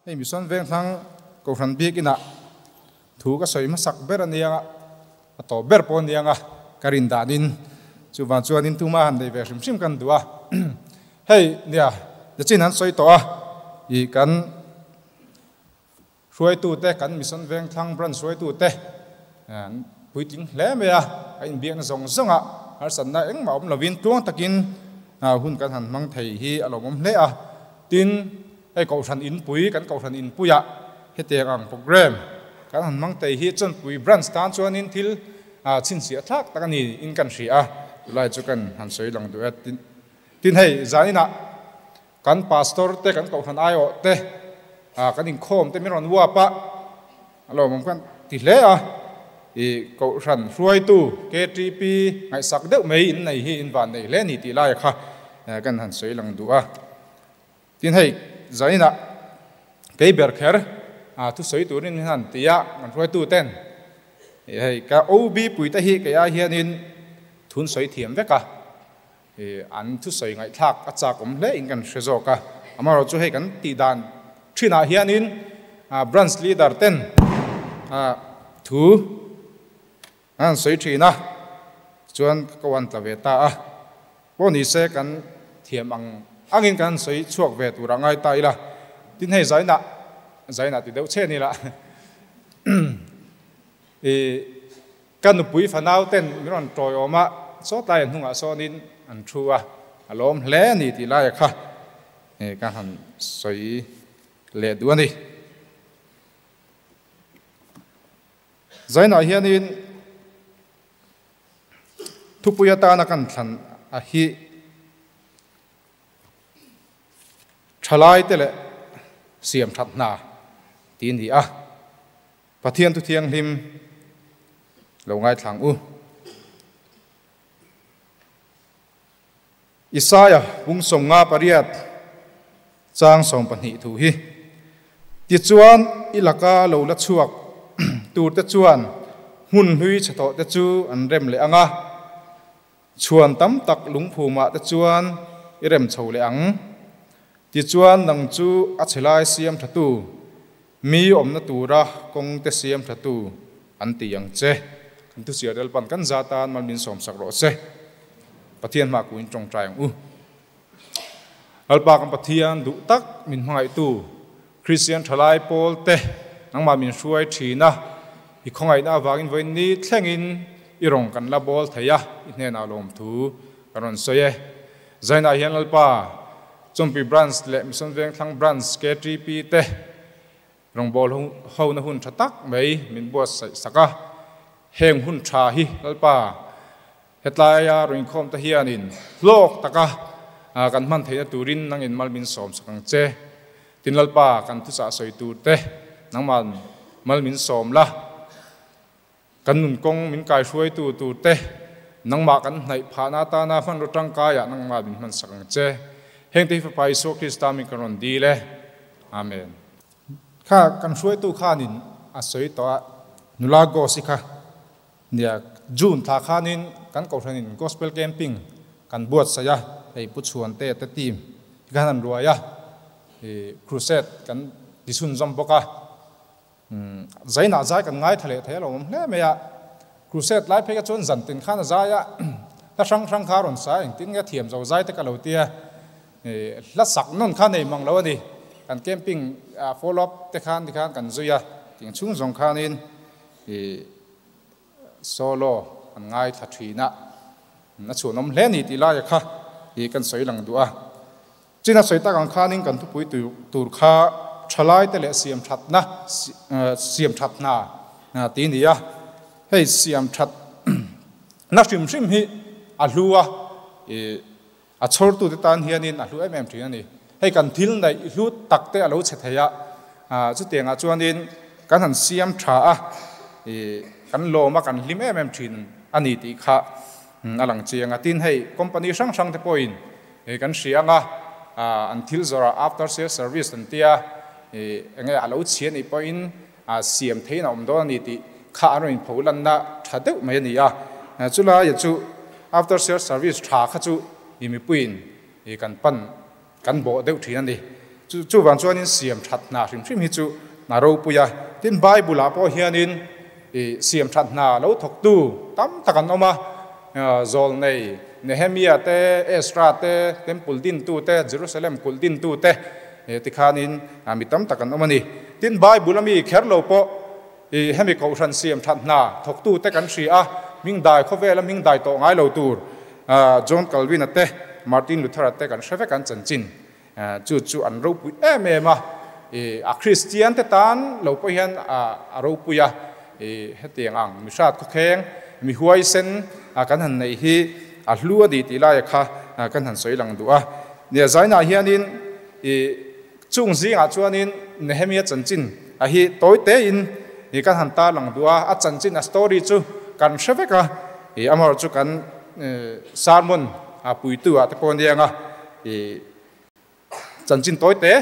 Hei Mission Vengthlang Kohhran biak inah thu ka sawi hmasak ber a nia a, a tawp ber pawh a nia a, ka rin danin chuvang chuanin tuma han nei ve hrim hrim kan duh a. Hei nia, nichin han sawi tawh a, ih kan hruaitute, kan Mission Vengthlang Branch hruaitute an puitling hle mai a, a inbiakna zawng zawngah harsatna engmah awm lovin tluang takin hun kan han hmang thei hi a lawmawm hle a. Tin, hei Kohhran Inpui, kan Kohhran Inpuiah hetiang ang programme kan han hmang thei hi Chawnpui Branch tan chuanin thil chhinchhiah thlak tak a ni in kan hria a, chulai chu kan han sawi lang duh e. Tin, hei zaninah Kan pastor te, kan kohhran aiawh te, kan inkhawm te min rawn uap a, a lawmawm khan ti hle a, i kohhran hruaitu KTP ngaihsak deuh mai in nei hi in van nei hle a ni tih laia kha kan han sawi lang duh a. Tin hei zaninah kei ber kher thusawi turin min han ti a, kan hruaitu ten hei ka OB puite hi kei ai hianin thun sawi thiam vek a, An thusawi ngaihthlak a chak awm hle in kan hre zawk a, amaherawh chu hei kan tih dan thinah hianin branch leader ten thu an han sawi thin a, chuan ka ko an tla ve ta a, pawh ni se kan thiam ang angin kan han sawi chhuak ve tur a ngai ta ila, tin hei zainah zainah ti deuh che ni la i. Ka nupui fanau ten min rawn tawiawm a, sawtlai a hnungah sawnin an thu a, a lawm hle a ni tih laia kha ka han sawi leh duh a ni. Zainah hianin thupui atana kan thlan a hi thalaite leh siam that hna tih a ni a. Pathian thu thianghlim lo ngaithlang u. Isaia pung 58 chang 12 thu hi, Tichuan i laka lo la chhuak turte chuan hmun hlui chhe tawhte chu an rem leh ang a, chhuan tam tak lungphumah te chuan i rem chho leh ang. Tichuan nang chu a chhe lai siam thatu Mi awmna tura kawng te siam tha tu an ti ang che. Kan thuchhiar Lalpan kan za tan mal min sawmsak rawh se. Pathian hmah kuin tawngtai ang u. Lalpa kan Pathian duh tak min hmangaihtu Kristian thalai pawl te nangmah min hruai thin a, i khawngaihna avangin vawiin ni thlengin i rawn kan la bawl thei a, i hnenah lawmthu kan rawn sawi e. Zainah hian Lalpa Chawmpui Branch leh Mission Vengthlang Branch KTP te rawngbâwl hona hun tha tak mai min buatsaih sak a. Heng hun tha hi Lalpa hetlaia rawn inkhawm te hianin hlawk taka kan hman theihna turin nangin mal min sawm sak ang che. Tin Lalpa kan thuchah sawi tur te nangman mal min sawm la. Kan nun kawng min kaihruaitu tur te, nangmah kan hnaih phahna atana hmanraw tangkaiah nangmah min hmansak ang che. Hengte hi Fapa Isua Krista min kan rawn dil e. Amen. Kha kan hruaitu khanin a sawi tawh a, nula Gosi kha nia June thla khanin kan Kohhranin Gospel Camping kan buatsaih a, hei Pu Chhuante te team hi khan an ruai a, crusade kan ti chhunzawm bawk a. Zainah zai kan ngaithla leh thei a lo awm hle mai a, crusade lai phei kha chuan zan tin khan a zai a, hla hrang hrang kha a rawn sa a, engtin nge thiam zo zai te ka lo tia, hla sak nawn kha nei mang lo a ni, kan camping follow up te khan tikhan kan zui a, ting chhung zawng khanin solo an ngaithla thin a, a chhuanawm hle a ni tih laia kha kan sawi lang duh a. China sawi tak ang khanin kan thupui tur kha thalaite leh siam thatna siam that hna ti a ni a. Hei siam that na hrim hrim hi a hlu a, a chhawrtute tan hianin a hlu em em thin a ni. Hei kan thil neih hlu tak te a lo chhe thei a, chutiangah chuanin kan han siam tha a, kan lawm a, kan hlim em em thin a ni tih kha a lang chiang a. Tin, hei company hrang hrang te pawhin Hei kan hria anga an thil zawrah after sale service an tia enge a lo chhia nih pawhin siam theiin a awm dawn a ni tih kha an rawn inpho lanna tha deuh mai a ni a. Chulai chu after sale service tha kha chu mipuiin kan pan kan bawh deuh thin a ni. Chu chuvang chuanin siam that hna hrim hrim hi chu hna ropui a. Tin, Bible ah pawh hianin i siam that hna lo thawktu tam tak an awm a, Zawlnei Nehemia te, Ezra te, Temple dintu te, Jerusalem kulh dintu te tikhanin mi tam tak an awm a ni. Tin, Bible a mi kher lo pawh i hemi kohhran siam that hna thawktu te kan hria a, hming dai khawvela hming dai tawh ngai lo tur John Calvin-a te, Martin Luther-a te kan hre vek an chanchin. Chu chu an ropui em em a, a Kristian te tan lo pawh hian a ropui a, hetiang ang mi hrat khawkheng, mi huaisen kan han neih hi a hlu a ni tih laia kha kan han sawi lang duh a. Nia zainah hianin chung zingah chuanin Nehemia chanchin a hi tawi tein kan han tar lang duh a, a chanchin a story chu kan hre vek a, amaherawhchu kan sermon puitu ah te pawh aniang a. I chanchin tawi te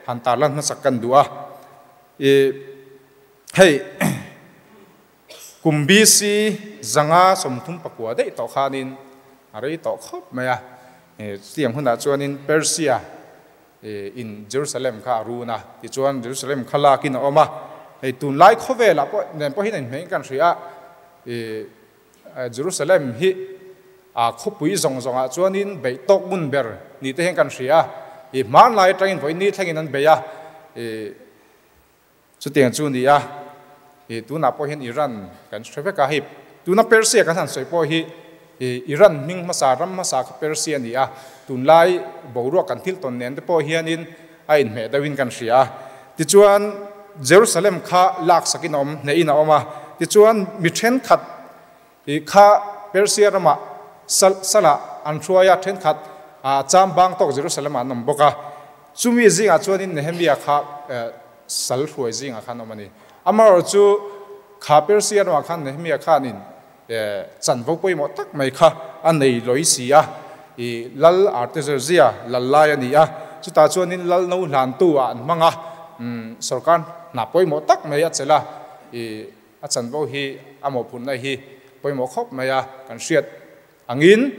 han tarlan hmasak kan duh a. I hei kum BC 539 daih tawh khanin a rei tawh khawp mai a. Chutiang hunah chuanin Persia in Jerusalem kha a run a, tichuan Jerusalem kha lakin a awm a. Hei tunlai khawvelah pawh nen pawhin a inhmeh in kan hria a. I Jerusalem hi a khawpui zawng zawngah chuanin beih tawk ngun ber ni te hian kan hria a, i hmanlai atangin vawiin ni thlengin an bei a, i chutiang chu ni a, i tunah pawh hian Iran kan hre vek a, hei tuna Persia kan han sawi pawh hi i Iran hming hmasa ram hmasa kha Persia a ni a, tunlai boruak kan thil tawn nen te pawh hianin a inhmeh deuhin kan hria a. Tichuan, Jerusalem kha laksakin a awm, hnehin a awm a. Tichuan, mi thenkhat kha Persia ramah sal salah an hruai a, thenkhat cham bang tawk Jerusalem-ah an awm bawk a. Chumi zingah chuanin Nehemia kha sal hruai zingah khan a awm a ni. Amaherawhchu, kha Persia ramah khan Nehemia khanin chanvo pawimawh tak mai kha a nei lawi si a, i Lal Artaxerxes lal lai a ni a, chutah chuanin lal no hlantu ah an hmang a, sorkar hna pawimawh tak mai a chelh a, i a chanvo hi a mawhphurhna hi pawimawh khawp mai a, kan hriat angin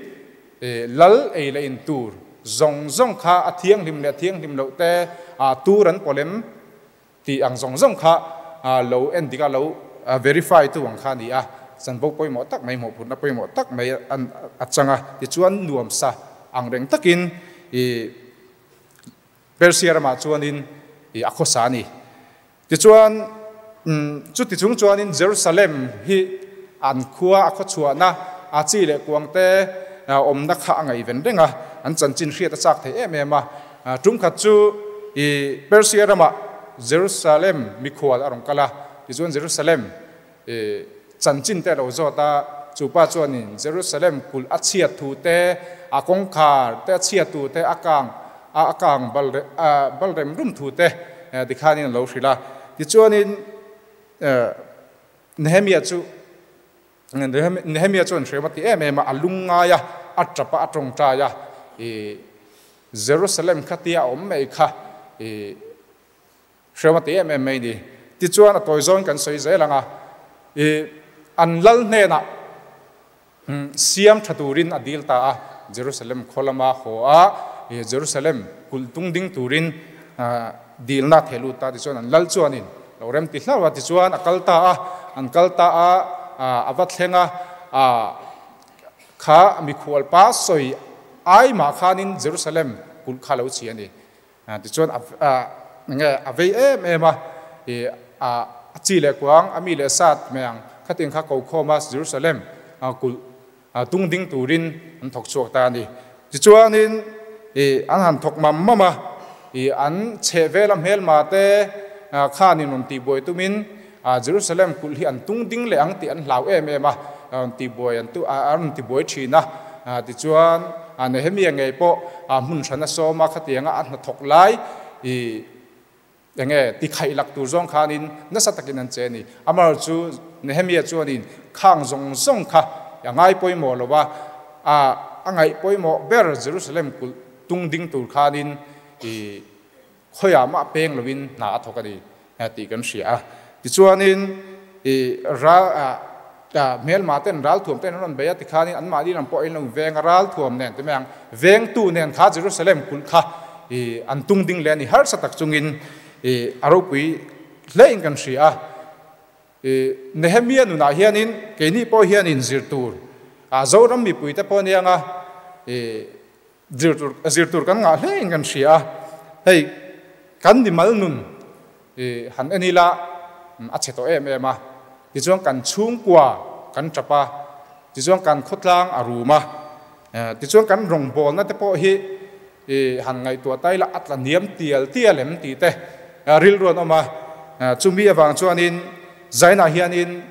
lal ei leh in tur zawng zawng kha a thianghlim leh a thianghlim loh te tur an pawlem Tih ang zawng zawng kha lo en dik a, lo verify tu ang kha a ni a, chanvo pawimawh tak mai, mawhphurhna pawimawh tak mai a chang a. Tichuan nuamsa ang reng takin i Persia ramah chuanin i a khawsa a ni. Tichuan chuti chung chuanin Jerusalem hi an khua a khawchhuahna a chi leh kuangte awmna kha a ngaihven reng a, an chanchin hriat a chak thei em em a. Tumkhat chu i Persia ramah Jerusalem mikhual a rawn kal a, tichuan Jerusalem i chanchin te a lo zawt a, chu pa chuanin Jerusalem kulh a chhiat thu te, a kawngkhar te a chhiat thu te, a kang a kang bal rem rum thu te tikhanin a lo hrilh a. Tichuanin Nehemia chu Nehemia chuan hrem a ti em em a, a lung ngai a, a tap a, a tawngtai a, i Jerusalem kha tia a awm mai kha i hrem a ti em em mai ni. Tichuan a tawi zawn kan sawi zel ang a, i an lal hnenah siam tha turin a dil ta a, Jerusalem khaw lama haw a, i Jerusalem kulh tung ding turin dilna theh lut ta. Tichuan an lal chuanin Lo rem ti hlauh a, tichuan a kal ta a, an kal ta a, a va thleng a, kha mikhual pa sawi ai mah khanin Jerusalem kulh kha lo chhi a ni. Tichuan enge a vei em em a, a chi leh kuang, a mi leh sat mai ang khatiang kha ko khawm a, Jerusalem kulh tung ding turin an thawk chhuak ta a ni. Tichuanin an han thawk mam mam a, an chheh vela hmelma te khanin rawn tihbuai tumin Jerusalem kulh hi an tung ding leh ang tih an hlau em em a, rawn tihbuai an a rawn tibuai thin a. Tichuan Nehemia ngei pawh hmun hran a sawm a, khatianga a hnathawk lai Enge ti khaih lak tur zawng khanin nasa takin an che a ni. Amaherawhchu chu Nehemia chuanin khang zawng zawng kha a ngai pawimawh lo a, a a ngaih pawimawh ber Jerusalem kulh tung ding tur khanin i khawiah mah peng loin hna a thawk a ni tih kan hria a. Tichuanin i ral a hmelma ten ral thuam ten an rawn bei a tikhanin anmahni lam pawh a inlo veng a, ral thuam nen ti mai ang, vengtu nen kha Jerusalem kulh kha i I an tung ding leh a ni harsa tak chungin i a ropui hle in kan hria a. I Nehemia nunah hianin keini pawh hianin zir tur a Zoram mipuite pawh nia anga i zir tur zir tur kan ngah hle in kan hria a. Hei kan mimal nun i han en ila a chhe tawh em em a. Tichuan kan chhungkua kan tap a, tichuan kan khawtlang a rum a, tichuan kan rawngbawlna te pawh hi I han ngaihtuah ta ila a tla hniam tial tial em tih te rilru an awm a, chumi avang chuanin Zainah hianin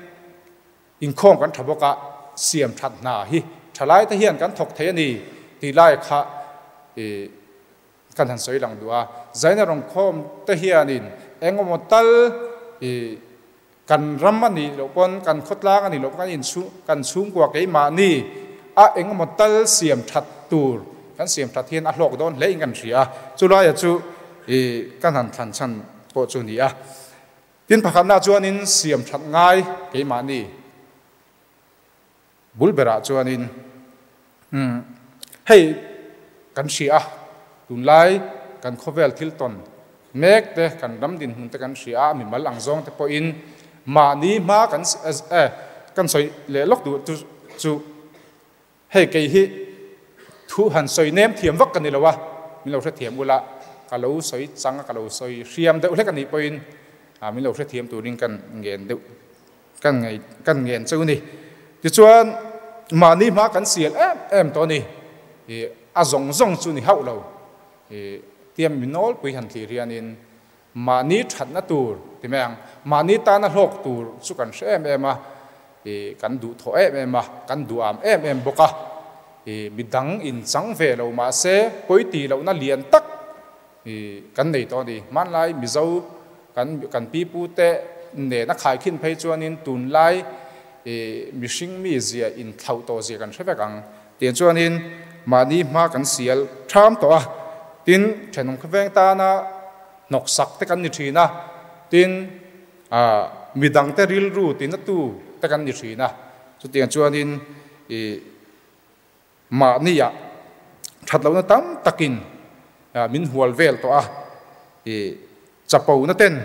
inkhawm kan tha bawk a, siam that hna hi thalai te hian kan thawk thei a ni tih lai kha i kan han sawi lang duh a, Zaina rawnkhawm te hianin eng emaw tal i kan ram a nih loh pawn kan khawtlang a nih loh pawn kan inchhung kan chhungkua keimahni a eng emaw tal siam that tur kan siam that hian a hlawk dawn hle in kan hria a, chulaia chu ih kan han thlan chhan pawh chu a ni a. Tin pakhatna chuanin siam that ngai keimahni bul berah chuanin umm hei kan hria a, tunlai kan khawvel thil tawn mek te kan ram dinhmun te kan hria a, mimal ang zawng te pawhin mahni hma kan eh kan sawi leh lawk duh chu chu hei kei hi thu han sawi nem thiam vak ka ni lo a, min lo hrethiam ula ka lo sawi chang a ka lo sawi hriam deuh hlek a nih pawhin min lo hrethiam turin kan ngen deuh. Kan ngei kan ngen cheu ni. Tichuan mahni hma kan sial em em tawh a ni. Ih a zawng zawng chu ni hauh lo. Ih tiam mi nawlpui han thlir hianin mahni thatna tur ti mai ang, mahni tana hlawk tur chu kan hre em em a, ih kan duhthawh em em a, kan duham em em bawk a. Ih midang inchang ve lo mahse pawi tih lohna lian tak I kan nei tawh a ni. Hmanlai Mizo kan kan pipute nena khaikhin phei chuanin tunlai i mihring mi zia inthlauh tawh zia kan hre vek ang. Tiang chuanin mahni hma kan sial ṭham tawh a, tin ṭhenawm khawveng tana hnawksak te kan ni ṭhin a, tin ah midangte rilru tinatu te kan ni ṭhin a. Chutiang chuanin i Mahnia that lohna tam takin min hual vel tawh a, i chapona ten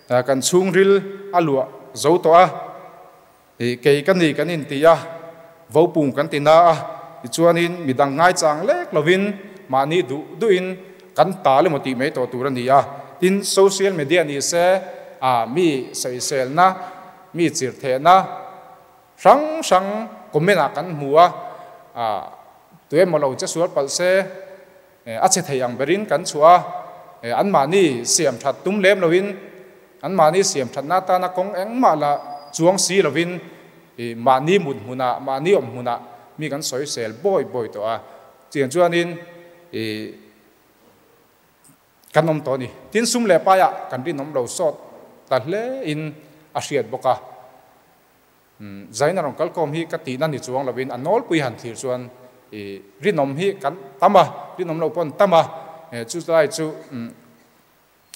kan chhungril a luah zo tawh a, i kei ka ni kan inti a, vopung kan ti na a, tichuanin midang ngaichang lek lovin mahni duh duhin kan tal emaw tih mai tawh tur a ni a. Tin, social media ni se mi sawiselna, mi chirhthehna, Hrang hrang comment ah kan hmu a, tuemaw lo che sual palh se a che thei ang berin kan chhuah a, anmahni siam that tum lem loin, anmahni siam thatna atana kawng engmah la chuang si lovin mahni mut hmunah, mahni awm hmunah mi kan sawi sel bawi bawi tawh a, chiang chuanin kan awm tawh a ni. Tin, sum leh paiah kan rinawm lo sawt ta hle in a hriat bawk a. Zaina rawn kalkawm hi ka tihna ni chuang lovin a nawlpui han thlir chuan i rinawm hi kan tam a, rinawm lo pawh an tam a, chu lai chu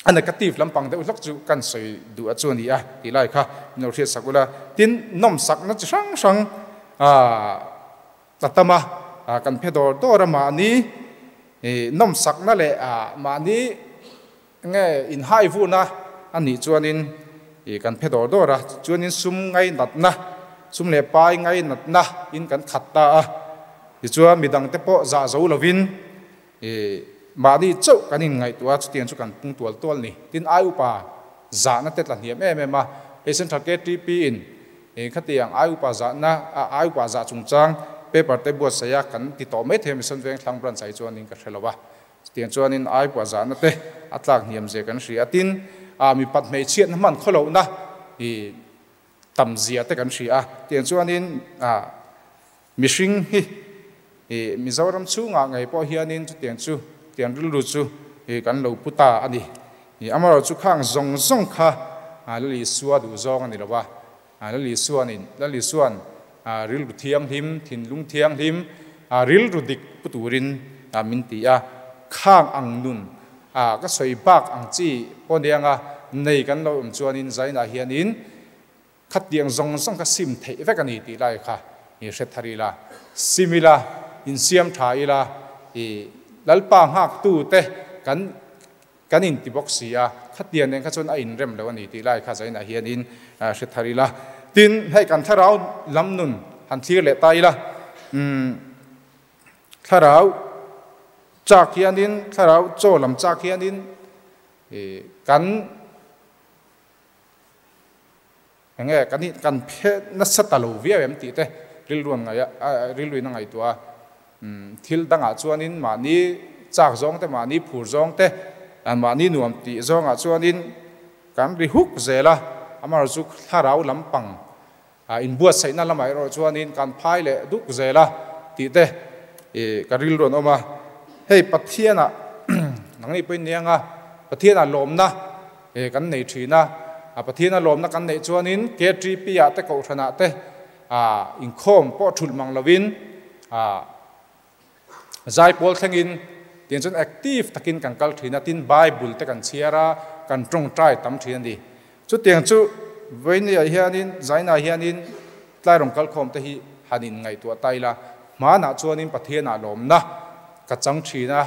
a negative lampang deuh hlawk chu kan sawi duh a chu a ni a tih lai kha min lo hriat sak ula. Tin, nawmsakna chi hrang hrang a tam a, kan phe dawr dawr a mahni nawmsakna leh mahni Nge inhai vuna a nih chuanin ih kan phe dawr dawr a, chuanin sum ngainatna, sum leh pai ngainatna in kan khat ta a, tichuan midangte pawh zah zo lovin ih mahni chauh kan inngaihtuah a, chutiang chu kan pung tual tual ni. Tin, ai upa zahna te tla hniam em em a, hei Central KTP in ih khatiang ai upa zahna, ai upa zah chungchang paper te buatsaih a kan ti tawh mai thei a, Mission Vengthlang branch ah hi chuanin ka hre lo a. Chutiang chuanin ai pawh zahna te a tlak hniam zia kan hria a, tin ah mipat hmeichhiatna hman khawlohna i tam zia te kan hria a, tiang chuanin ah mihring hi i Mizoram chhungah ngei pawh hianin chutiang chu tiang rilru chu i kan lo pu ta a ni. I amaherawh chu khang zawng zawng kha Lal Isua duhzawng a ni lo a, Lal Isuanin Lal Isuan rilru thianghlim, thinlung thianghlim, rilru dik pu turin min ti a, khang ang nun ka sawi bak ang chi pawh nia nga nei kan lo awm chuanin Zainah hianin khatiang zawng zawng kha sim theih vek a ni tih lai kha i hre thar ila, sim ila, insiam tha ila, i Lalpa nghaktu te kan kan inti bawk si a, khatiang nen kha chuan a inrem lo a ni tih lai kha zainah hianin hre thar ila. Tin, hei kan thlarau lam nun han thlir leh ta ila, umm thlarau chak hianin, thlarau chaw lam chak hianin kan Eng nge kan nih kan phe nasa ta lo viau em tih te rilru an ngaih a, rilruin a ngaihtuah a. Thil dangah chuanin mahni chak zawng te, mahni phur zawng te, mahni nuam tih zawngah chuanin kan ri huk zel a. Amaherawhchu thlarau lampang inbuatsaihna lamah erawh chuanin kan phai leh duk zel a tih te ka rilru an awm a. Hei Pathianah nangni pawhin nia anga Pathianah lawmna kan nei thin a, a Pathian a lawmna kan neih chuanin KTP ah te Kohhran ah te inkhawm pawh thulh mang lovin zaipawl thlengin tiang chuan active takin kan kal thin a, tin Bible te kan chhiar a, kan tawngtai tam thin a ni. Chutiang chu Vawinia hianin Zaina hianin Tlairawng kalkhawm te hi han in ngaihtuah ta ila, hmanah chuanin Pathian ah lawmna ka chang thin a,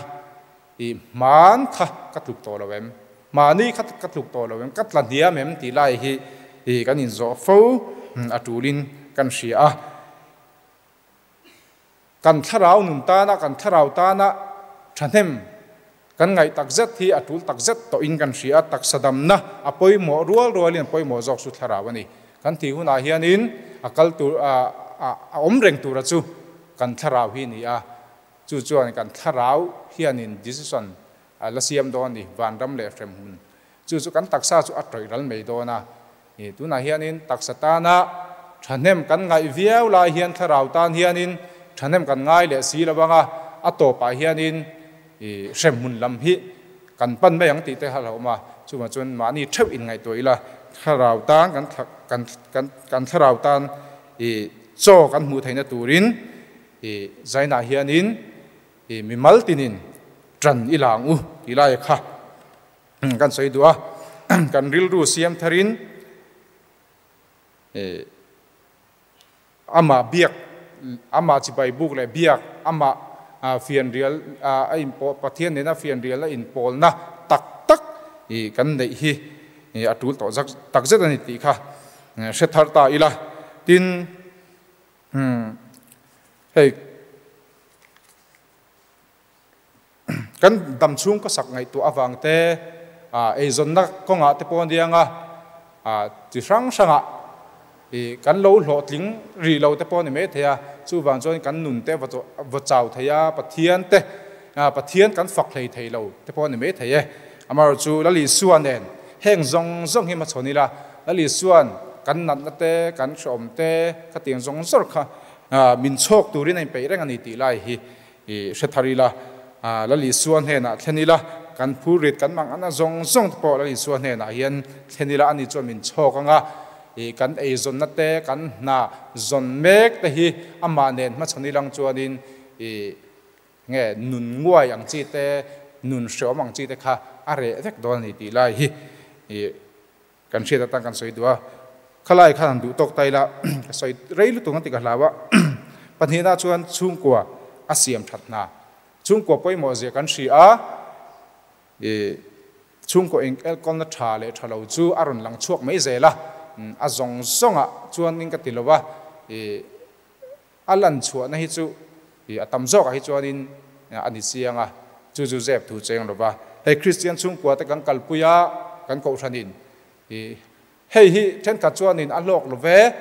I hman kha ka tluk tawh lo em? Mahni kha ka tluk tawh lo em? Ka tla hniam em? Tih lai hi i kan inzawh fo a tulin kan hria a. Kan thlarau nun tana, kan thlarau tana thahnem kan ngaih takzet hi a tul takzet tawhin kan hria a. Taksa damna a pawimawh rual rualin a pawimawh zawk chu thlarau a ni. Kan tih hunah hianin a kal tur a awm reng tura chu kan thlarau hi a ni a. Chu chuan kan thlarau hianin decision a la siam dawn a ni, vanram leh hremhmun. Chu chu kan taksa chu a tawih ral mai dawn a. I tunah hianin taksa tana thahnem kan ngaih viau lai hian thlarau tan hianin thahnem kan ngai leh si lo ang a, a tawpah hianin i hremhmun lam hi kan pan mai ang tih te kha a hlauhawm a. Chuvang chuan mahni theuh inngaihtuah ila thlarau tan kan kan kan kan thlarau tan i chaw kan hmuh theihna turin I zainah hianin i mimal tinin ṭan i la ang u tih lai kha kan sawi duh a, kan rilru siam tharin amah biak, amah chibai buk leh biak, amah fianrial a inpawl, Pathian nena fianrial a inpawlna tak tak i kan neih hi a ṭul tawh tak zet a ni tih kha hre thar ta ila. Tin. Umm hei kan dam chhung ka sak ngaihtuah avang te ah eizawnna kawngah te pawh a nia anga ah chi hrang hrangah ih kan lo hlawhtling rih lo te pawh a ni maithei a, chuvang chuan kan nun te va chau thei a, Pathian te ah Pathian kan fak hlei thei lo te pawh a ni maithei e. Amaherawhchu Lal Isua nen heng zawng zawng hi hmachhawn ila, Lal Isua'n kan natna te, kan hrehawm te, khatiang zawng zawng kha min chhawk turin a inpeih reng a ni tih lai hi i hre thar ila, Lal Isua hnenah thlen ila, kan phurrit kan mang ana zawng zawng te pawh Lal Isua hnenah hian thlen ila, ani chuan min chhawk anga i kan eizawnna te, kan hna zawn mek te hi amah nen hmachhawn ilang chuanin i Nge nun nguai ang chi te, nun hreawm ang chi te kha a reh vek dawn a ni tih lai hi i kan hriat atan kan sawi duh a. Khalai khan han duh tawk ta ila ka sawi rei lutuk ang tih ka hlau a. Pahnihna chuan chhungkua a siam that hna. Chhungkua pawimawh zia kan hria a, i chhungkaw eng elkawlna tha leh tha lo chu a rawn lang chhuak mai zel a. A zawng zawngah chuanin ka ti lo a, i A lan chhuahna hi chu a tam zawkah hi chuanin a ni chiang a, chu chu zep thu cheng lo va. Hei Kristian chhungkua te kan kalpui a, kan kohhranin hei hi thenkhat chuanin a hlawk lo ve,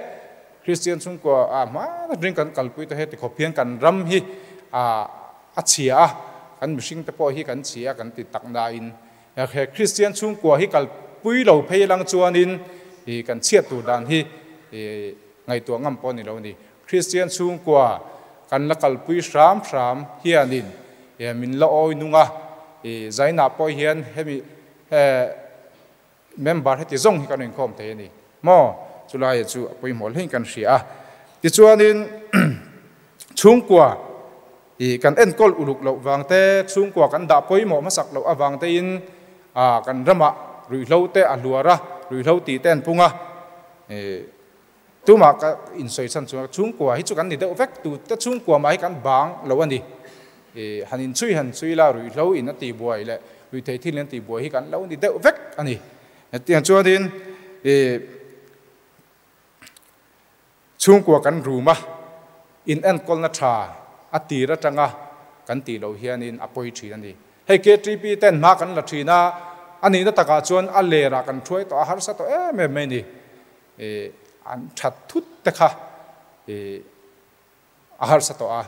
Kristian chhungkua ah hma takin kan kalpui ta heti khawp hian kan ram hi a chhia a, kan mihring te pawh hi kan chhia a kan ti tak nain he Kristian chhungkua hi kalpui lo phei lang chuanin kan chhiat tur dan hi Ngaihtuah ngam pawh a ni lo a ni. Kristian chhungkua kan la kalpui hram hram hianin min la awi nung a, zainah pawh hian hemi member heti zawng hi kan inkhawm thei a ni maw? Chulai chu a pawimawh hlein kan hria a. Tichuanin chhungkua kan enkawl uluk loh vang te, chhungkua kan dah pawimawh hmasak loh avang tein kan ramah ruihhlo te a hluar a, ruihhlo tih te an pung a. Tumah ka insawi chhan chuan chhungkua hi chu kan ni deuh vek, tute chhungkua mah hi kan bang lo a ni. Han inchhui han chhui la, ruihhlo in a tihbuai leh Ruihtheih thil in tihbuai hi kan lo ni deuh vek a ni. Hetiang chuanin ih chhungkua kan rum a, in enkawlna tha a tir atanga kan tih loh hianin a pawi thin a ni. Hei KTP ten hma kan la thin a, a nihna takah chuan a lerah kan thuai tawh a, harsa tawh em em mai a ni. Ih an that thut te kha ih a harsa tawh a.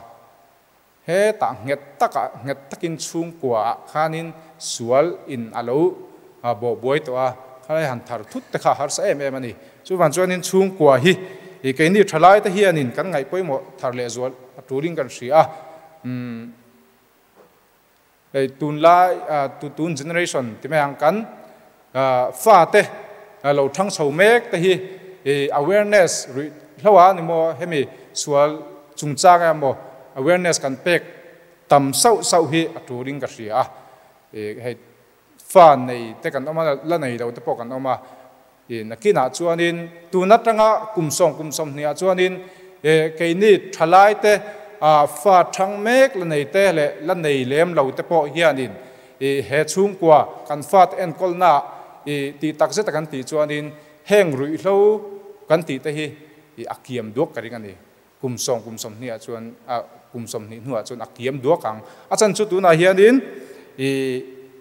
Hetah nghet takah nghet takin chhungkua ah khanin sual in a lo bawh buai tawh a, khalai han thar thut te kha harsa em em a ni. Chuvang chuanin chhungkua hi keini thalai te hianin kan ngaih pawimawh thar leh zual a tulin kan hria a. Umm hei tunlai tun generation ti mai ang kan fate lo thang chho mek te hi awareness ruih hlo a ni maw hemi sual chungchang emaw awareness kan pek tam sauh sauh hi a turin ka hria a, hei fa nei te kan awm a la nei lo te pawh kan awm a, nakinah chuanin tun atanga kum sawm kum sawmhnih ah chuanin keini thalai te fa thang mek la nei te leh la nei lem lo te pawh hianin I he chhungkua kan fate enkawlna i tih tak zeta kan tih chuanin heng ruihhlo kan tih te hi i a kiam duak ka ring a ni. Kum sawm kum sawmhnih ah chuan a kum sawmhnih hnuah chuan a kiam duak ang. A chan chu tunah hianin i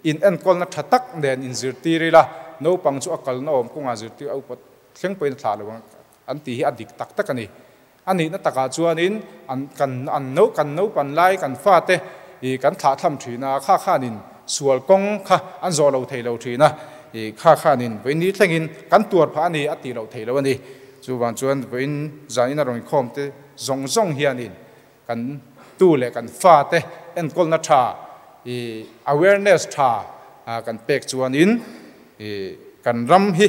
in enkawlna tha tak nen inzirtir ila naupang chu a kalna awm kawngah zirtir a upat thleng pawhin a thlah lo ang an tih hi a dik tak tak a ni. A nihna takah chuanin an kan an no kan naupan lai kan fate ih kan thlah tham thin a, kha khanin sual kawng kha an zawh lo thei lo thin a, ih kha khanin vawiin ni thlengin kan tuar phah a ni a tih loh thei lo a ni. Chuvang chuan vawiin zanin a rawn inkhawm te zawng zawng hianin kan tu leh kan fate enkawlna tha ih awareness tha kan pek chuanin ih kan ram hi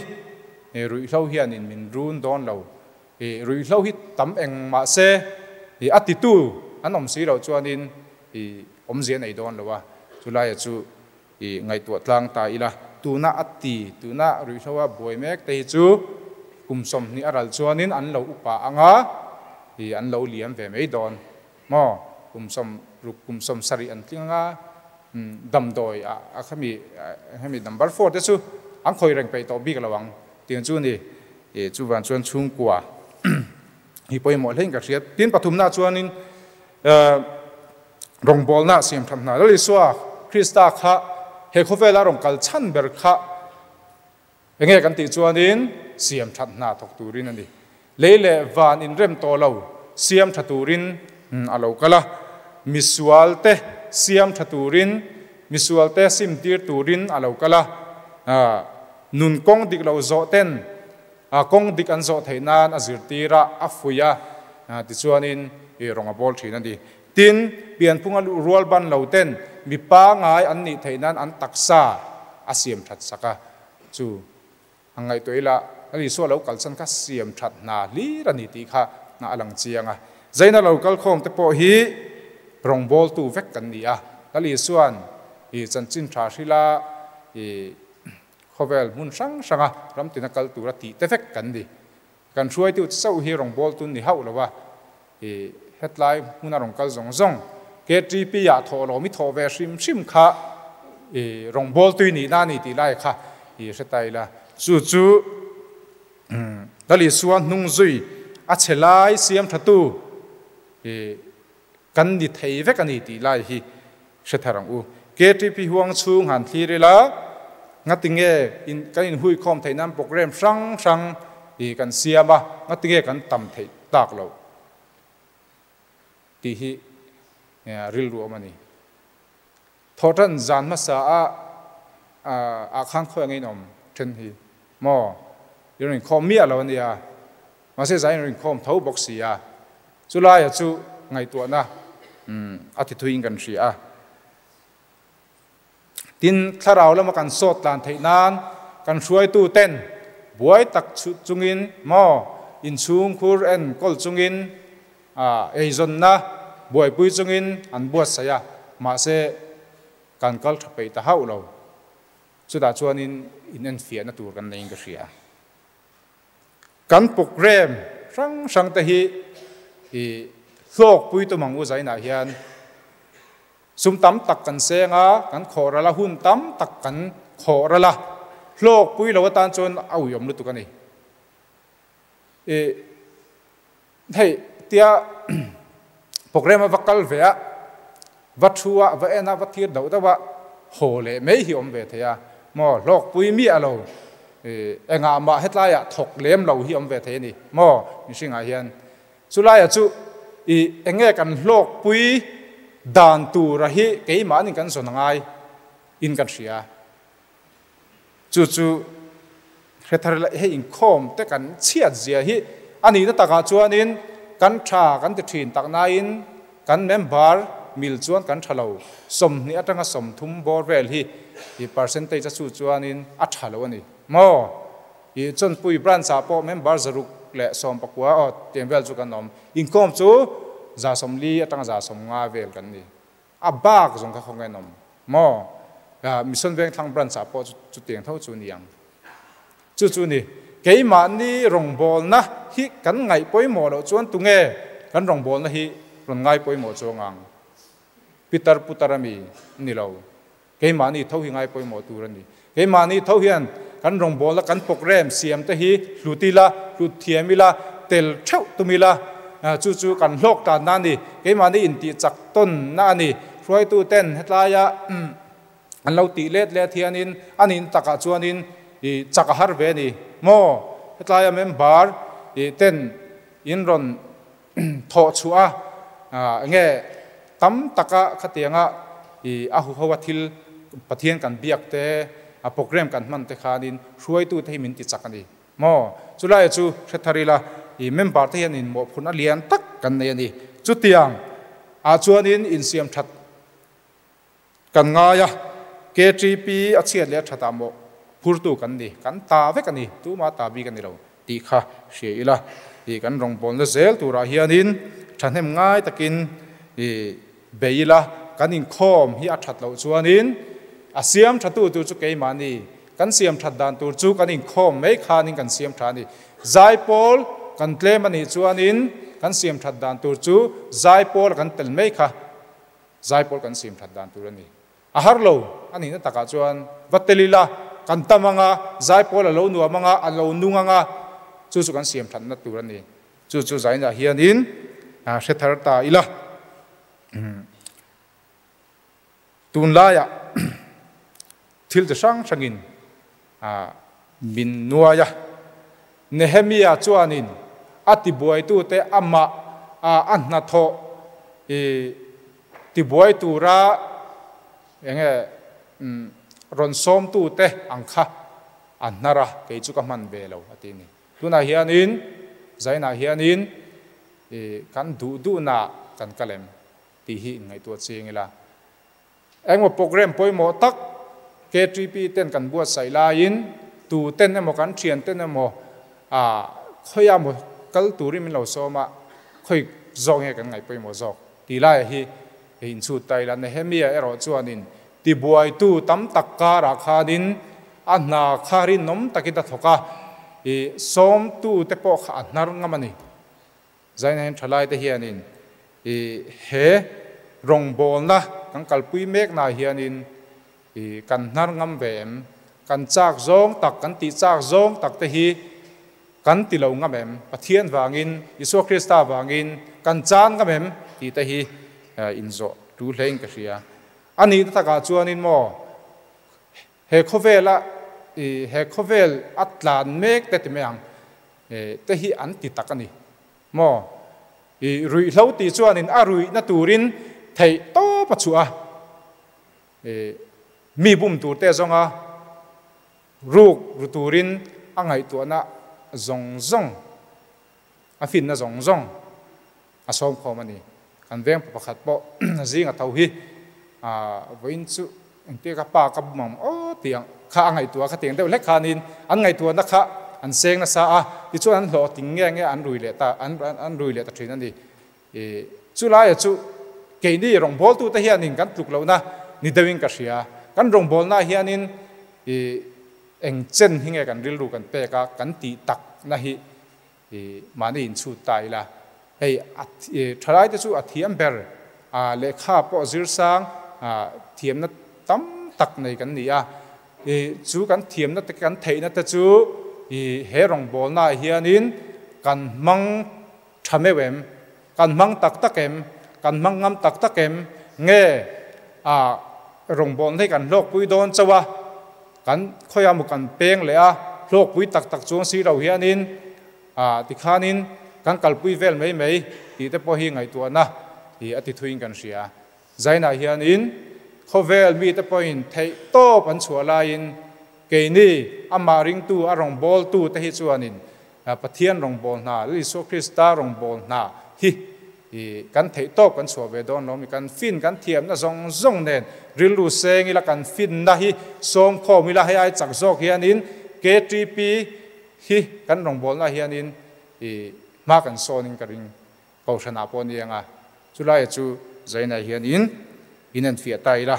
ruihhlo hianin min run dawn lo. I ruihhlo hi tam eng mah se i a titu an awm si loh chuanin i awmzia nei dawn lo a, chulaia chu i ngaihtuah tlang ta ila. Tuna a ti, tuna ruihhlo a buai mek te hi chu kum 20 a ral chuanin an lo upa anga i an lo liam ve mai dawn maw? Kum 60, kum 70 an tling anga damdawi a khami hemi number four te chu an khawi reng peih tawh bik lo ang tiang chu ni. I chuvang chuan chhungkua hi pawimawh hlein ka hria. Tin pathumna chuanin rawngbawlna siam tham hna. Lal Isua Krista kha he khawvela rawn kal chhan ber kha enge kan tih chuanin siam that hna thawk turin a ni. Lei leh van inrem tawh lo siam tha turin a lo kal a. Misual te siam tha turin, misual te sim tir turin a lo kal a. Nun kawng dik lo zawh ten kawng dik an zawh theih nan a zirtir a, a fuih a, tichuanin i rawng a bawl thin a ni. Tin, pianphunga luh rual ban lo ten mi pangai an nih theih nan an taksa a siam that sak a, chu a ngaihtuah ila Lal Isua lo kalsan kha siam that hna hlir a ni tih kha a lang chiang a. Zaina lo kal khawm te pawh hi rawngbawltu vek kan ni a, Lal Isua'n i chanchin tha hrila i Khawvel hmun hrang hranga ram tina kal tura tih te vek kan ni. Kan hruaitu chauh hi rawngbâwl tun ni hauh lo a, i hetlai hmuna rawn kal zawng zawng KTP ah thawh lawm i thawh ve hrim hrim kha i rawngbâwl tui nihna a ni tih lai kha i hre ta ila. Chu chu Lal Isua hnung zui a chhe lai siam thatu i kan ni thei vek a ni tih lai hi hre thar ang u. KTP huang chhung han thlir ila, ngatinge in kan inhuikhawm theih nan program hrang hrang i kan siam a, ngatinge kan tam theih tak loh tih hi rilru awm a ni. Thawhtan zan hmasa a ah khan khawi angin awm then hi maw? I rawn inkhawm miah lo a nia. Mahse zai in rawn inkhawm tho bawk si a, chulaia chu ngaihtuahna a ti thuiin kan hria a. Tin, thlarau lama kan sawt tlan theih nan kan hruaitu ten buai tak chungin maw inchhung khur enkawl chungin eizawnna buaipui chungin an buatsaih a, mahse kan kal tha peih ta hauh lo. Chutah chuanin in enfiahna tur kan neiin ka hria. Kan program hrang hrang te hi i hlawkpui tum ang u zainah hian. Sum tam tak kan seng a, kan khawh ral a, hun tam tak kan khawh ral a, hlawk pui lo atan chuan a uiawm lutuk a ni. I hei tia program a va kal ve a, va thu a, va en a, va thir dauh dauh a, haw leh mai hi awm ve thei a, maw hlawk pui miah lo engah mah hetlaiah thawk lem lo hi awm ve thei a ni maw mihringah hian. Chulaiah chu i enge kan hlawk pui dan tura hi keimahnin kan zawn angai in kan hria. Chu chu hre thar ila hei inkhawm te kan chhiat zia hi a nihna takah chuanin kan tha kan ti thin tak nain kan member mil chuan kan tha lo 20 atanga 30 bawr vel hi i percentage a chu chuanin a tha lo a ni maw i Chawnpui branch ah pawh member 119 aw tiang vel chu kan awm inkhawm chu 140 atanga 150 vel kan ni. A bak zawng kha khawngaih an awm maw? Mission Vengthlang Branch ah pawh chutiang tho chu ni ang. Chu chu ni, keimahni rawngbawlna hi kan ngaih pawimawh loh chuan tunge kan rawngbawlna hi rawn ngai pawimawh chuang ang? Pitar putar ami ni lo. Keimahni tho hi ngai pawimawh tur a ni. Keimahni tho hian kan rawngbawlna kan program siam te hi hlut ila, hlut thiam ila, tel theuh tum ila, chu chu kan hlawk tanna a ni. Keimahni intih chak tawnna a ni. Hruaitu ten hetlaia an lo tih let let hianin a nin takah chuanin i chak a har ve a ni maw? Hetlaia member ten in rawn thawh chhuah a, enge tam taka khatianga i a huho a thil Pathian kan biak te, a program kan hman te khanin hruaitu te hi min ti chak a ni maw? Chulai chu hre thar ila i member te hian inmawhphurhna lian tak kan nei a ni. Chutiang ah chuanin insiam that Kan ngai a, KTP a chhiat leh a that ah maw phurtu kan ni, kan ta vek a ni, tuma ta bik a ni lo tih kha hria ila, ih kan rawngbawlna zel turah hianin thahnem ngai takin ih bei ila, kan inkhawm hi a that loh chuanin a siam thatu tur chu keimahni, kan siam that dan tur chu kan inkhawm mai khanin kan siam tha a ni. Zaipawl kan tlem a nih chuanin kan siam that dan tur chu zaipawl a kan tel mai kha. Zaipawl kan sim that dan tur a ni. A har lo a nihna takah chuan va tel ila, kan tam anga, zaipawl a lo nuam anga, a lo nung anga, chu chu kan siam thatna tur a ni. Chu chu zainah hianin hre thar ta ila. Tunlaiah thil chi hrang hrangin min nuai a. Nehemia chuanin a tibuaitute amah a hnathawh i tibuai tura enge rawn sawmtute ang kha a hnar a, kei chu ka hman ve lo a ti a ni. Tunah hianin zainah hianin i kan duh duhnaah kan kal em tih hi inngaihtuah chiang ila. Engmaw program pawimawh tak KTP ten kan buatsaih laiin tu ten emaw kan thian ten emaw ah khawiah maw kal turin min lo sawm a, khawi zawk nge kan ngaih pawimawh zawk tih laiah hi inchhut ta ila. Nehemia erawh chuanin tibuaitu tam tak karah khanin a hna kha rinawm takin a thawk a, ih sawmtu te pawh kha a hnar ngam a ni. Zainahin thalaite hianin i he rawngbawlna kan kalpui meknaah hianin i kan hnar ngam ve em? Kan chak zawng tak, kan tih chak zawng tak te hi kan ti lo ngam em? Pathian vangin, Isua Krista vangin kan chan ngam em? tih te hi inzawh tu hlein ka hria. A nihna takah chuanin maw he khawvela i he khawvel a tlan mek te ti mai ang, te hi an ti tak a ni maw? I ruihhlo tih chuanin a ruihna turin theih tawp a chhuah a, i mi bum tur te zawnga ruk ru turin a ngaihtuahna zawng zawng, a finna zawng zawng a sawm khawm a ni. Kan veng pa pakhat pawh zing a tho hi vawiin chu engtia ka pa ka bum ang aw tih ang kha a ngaihtuah a, khatiang deuh hlek khanin an ngaihtuahna kha an seng nasa a, tichuan an hlawh ting nge nge an rui leh ta an rui leh ta thin a ni. Chulaia chu keini rawngbawltute hianin kan tluk lohna ni deuhin ka hria. Kan rawngbawlnaah hianin eng chen hi nge kan rilru kan pek a, kan tih takna hi I mahni inchhut ta ila, hei a thalaite chu a thiam ber, a lehkha pawh zir sang, thiamna tam tak nei kan ni a, chu kan thiamna te kan theihna te chu he rawngbawlna ah hianin kan hmang tha meuh em, kan hmang tak tak em, kan hmang ngam tak tak em, nge rawngbawlna hi kan hlawkpui dawn chauh a, kan khawiah maw kan peng leh a, hlawkpui tak tak chuang si lo hianin tikhanin kan kalpui vel mai mai tih te pawh hi ngaihtuahna a ti thuiin kan hria. Zainah hianin khawvel mite pawhin theih tawp an chhuah laiin keini amah ringtu a rawngbawltu te hi chuanin Pathian rawngbâwl hna, Lal Isua Krista rawngbâwl hna hi kan theih tawp kan chhuah ve dawn lo mi? Kan fin kan thiamna zawng zawng nen rilru seng ila kan finna hi sawm khawm ila hei ai chak zawk hianin KTP hi kan rawngbâwlna hianin hma kan sawnin ka ring. Kohhranah pawh ni anga chulaia chu Zainai hian in in en fiah ta ila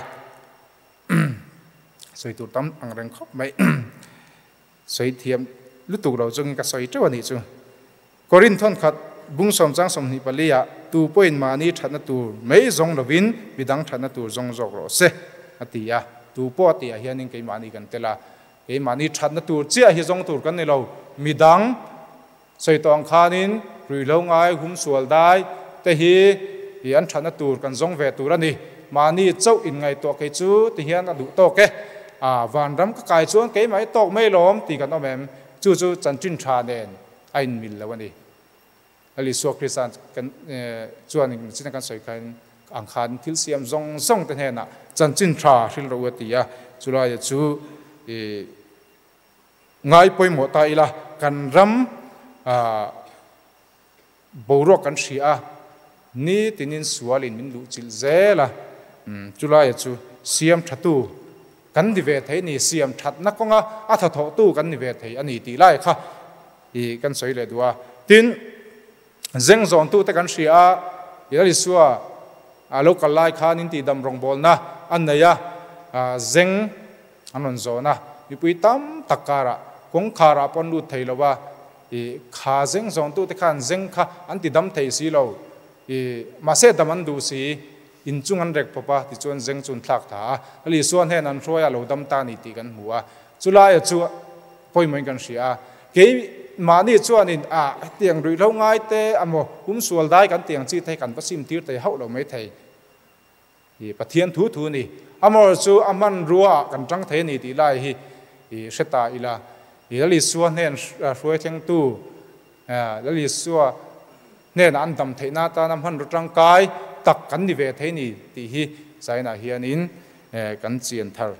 sawi tur tam ang reng khawp mai sawi thiam lutuk lo chungin ka sawi teuh a nih chu. Korinth thawnkhat bung sawm chang 24 ah tu pawhin mahni thatna tur mai zawng lovin midang thatna tur zawng zawk rawh se a ti a, tu pawh a tih ah hianin keimahni kan tel a, keimahni thatna tur chiah hi zawng tur kan ni lo, midang Sawi tawh ang khanin ruihhlo ngai hum sual dai te hi i an thatna tur kan zawng ve tur a ni. Mahni chauh inngaihtuah kei chu ti hian a duh tawk e. A vanram ka kai chuan keimah i tawk mai lawm tih kan awm em? Chu chu chanchin tha nen a inmil lo a ni. Lal Isua Krista kan chuan chin a kan sawi khan ang khan thil siam zawng zawng te hnenah chanchin tha hrilh rawh u a ti a, chulaia chu i Ngai pawimawh ta ila, kan ram boruak kan hria a, ni tinin sualin min luhchilh zel a, chulaia chu siam thatu kan ni ve thei ni, siam thatna kawnga a thathawhtu kan ni ve thei a ni tih lai kha i kan sawi leh duh a. Tin, zeng zawntute kan hria a, Lal Isua a lo kal lai khan intihdam rawngbawlna a nei a, zeng An rawn zawn a, mipui tam tak karah kawngkharah pawh an lut thei lo a, i kha zeng zawntute khan zeng kha an ti dam thei si lo, i mahse dam an duh si, inchung an rek pawp a, tichuan zeng chu an thlak tha a, Lal Isua hnen an hruai a, lo dam ta a ni tih kan hmu a, chulaia chu pawimawhin kan hria a, kei mahni chuanin a hetiang ruihhlo ngai te amaw humsual dai kan tih ang chi te hi kan va sim tir thei hauh lo mai thei. I Pathian thu thu ni. Amor chu a hmanrua ah kan tang thei a ni tih lai hi i hre ta ila. I Lal Isua hnen hruai thlengtu, Lal Isua hnenah an dam theihna atana hmanraw tangkai tak kan ni ve thei ni tih hi China hianin kan chian thar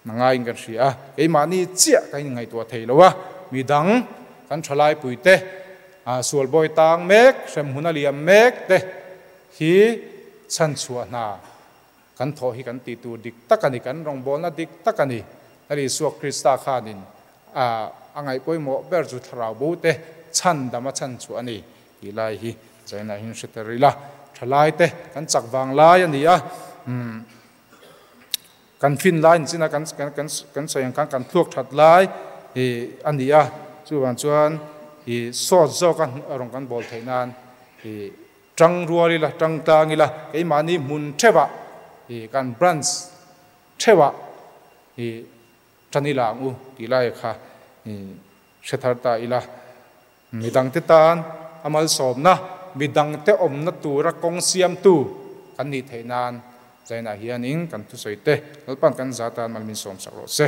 na ngaiin kan hria a. Keimahni chiah kan inngaihtuah thei lo a, midang kan thalaipuite sualbawi tang mek, hremhmun a liam mek te hi chhanchhuah hna kan thawh hi kan tih tur dik tak a ni, kan rawngbawlna dik tak a ni. Lal Isua Krista khanin a a ngaih pawimawh ber chu thlarau bo te chhan dam a chhanchhuah a ni tih lai hi China hian hre tel ila, thalai te kan chak vang lai a ni a, kan fin lai ni chin a kan kan kan sawi ang khan kan thluak that lai a ni a, chuvang chuan i sawt zawk a rawn kan bawl theih nan i Tang rual ila, tang tlang ila, keimahni hmun theuhah i kan branch theuhah i tan ila ang u tih lai kha i hre thar ta ila. Midangte tan a malsawmna, midangte awmna tura kawng siamtu kan nih theih nan Zainah hianin kan thusawi te Lalpan kan za tan mal min sawmsak rawh se.